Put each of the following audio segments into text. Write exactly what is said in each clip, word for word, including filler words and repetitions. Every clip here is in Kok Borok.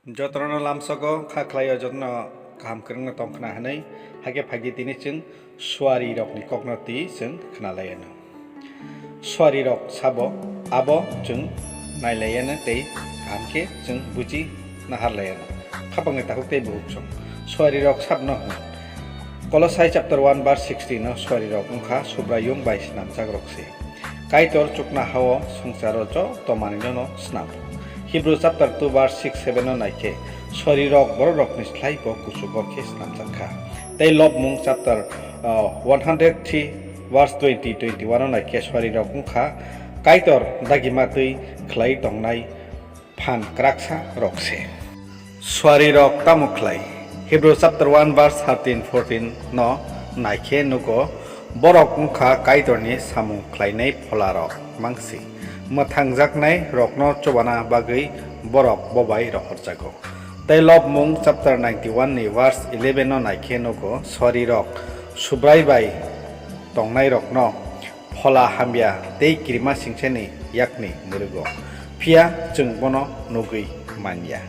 Jotono lamsogo kha khlaio, jotono kaham kwrwngno tong khna hwnwi, hakhe phaidi tini chwng suarirokni kokno twi chwng khna lai anw. Suarirok sabo, abo chwng nai lai anw tei kaham khe chwng buji nahar lai anw. Khapangni takhuk tei bukhuk song. Suarirok sabno hwn. Kolosai chapter one verse sixteen no suarirok wngkha Subraiyung bai snamjak rok se. Kaitor chukna hao swngcharo joto manwino no snam. Hebrew chapter two verse six seven no naikhe, suarirok bororokni slai bo kuchugo khe snamjak kha. Tei Lobmung chapter, uh, one hundred three verse twenty, twenty-one no naikhe, suarirok wngkha Kaitor dagima twi khlai tongnai phan kwraksa rok se. Suari rok tamo khlai? Hebrew chapter one verse thirteen, fourteen no naikhe nugo, borok wngkha Kaitorni samung khlainai phola rok mangsi, mwthangjaknai rokno chubana bagwi borok bobai rohorjago. Tei Lobmung chapter ninety-one ni verse eleven no naikhe nugo, suari rok Subrai bai tongnai rokno phola hamya tei kirima singseni yakni mwrwgo, phiya chwng bono nugwi manya.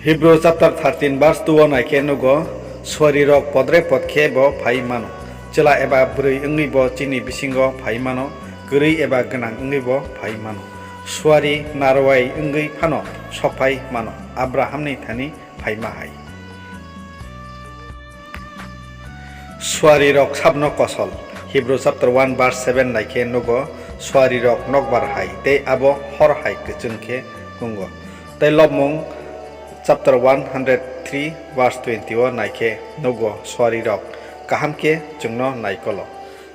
Hebrew chapter thirteen verse two o naikhe nugo, suari rok podre pod khe bo phai mano, chwla eba bwrwi wngwi bo chini bisingo phai mano, kwrwi eba gwnang wngwi bo phai mano, suari narwai wngwi phano sokphai mano, Abrahamni thani phaima hai. Suari rok sabno kosol. Hebrew chapter one verse seven naikhe nugo, suari rok nokbar hai tei abo hor hai kwchwng khe wngo. Tei Lobmung chapter one hundred three verse twenty o naikhe nugo, suari rok kaham khe chwngno naikolo.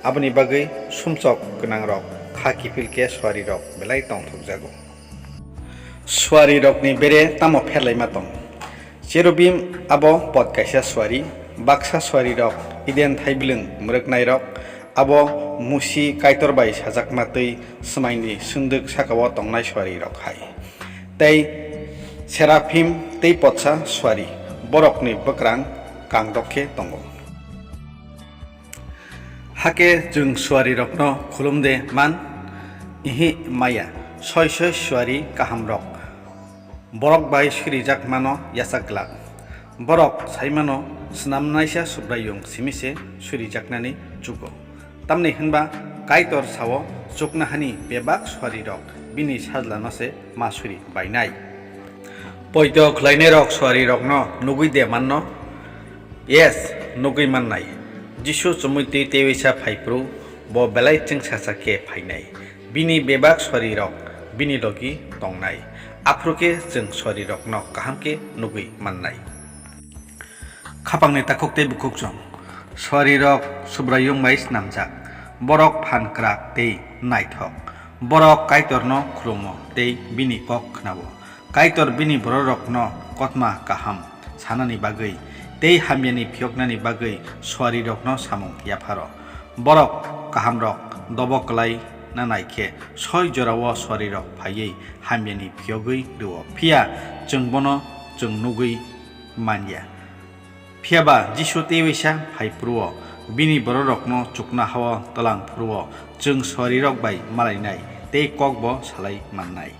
Aboni bagwi sumsok gwnang rok kha kiphil khe suari rok belai tongthokjago. Suari rokni bere tamo pherlaima tong? Cherubim abo pod kaisa suari, baksa suari rok Eden thaibilwng mwrwknai rok, abo Musi Kaitor bai sajakma twi swmaini swndwk sakao tongnai suari rok hai. Tei Seraphim tei podsa suari, borokni bwkrang kangdok khe tongo. Hakhe chwng suari rokno khulum de man? Ihi maya, soi soi suari kaham rok borok bai surijakmano yachak glak. Borok saimano, snamnaisa Subraiyung simi se surijaknani chugo. Tamni hwnba Kaitor sao, chuknahani bebak suari rok bini sajlano se ma suri bainai. Poito khlainai rok suari rokno nugwi de manno? Yes, nugwi mannai. Jisu chumui twi teiwisa phai phru, bo belai chwngsacha khe phainai. Bini bebak suari rok bini logi tongnai. Aphuru khe chwng suari rokno kaham khe nugwi mannai. Khapangni takhuk tei bukhuk chwng. Suari rok Subraiyung bai snamjak. Borok phan kwrak tei naithok. Borok Kaitorno khulumo tei bini kok khnao. Kaitor bini bororokno kotma kaham sanani bagwi tei hamyani phiyoknani bagwi suarirokno samung yapharo. Borok kahamrok dobo kwlai na nai khe soi jorao suarirok phaiwi hamyani phiyogwi rwo, phiya chwng bono chwng nugwi man ya. Phiya ba Jisu teiwisa phai phuru-o, bini bororokno chuknoha-o twlang phuru-o chwng suarirok bai malainai tei kokbo salai mannai.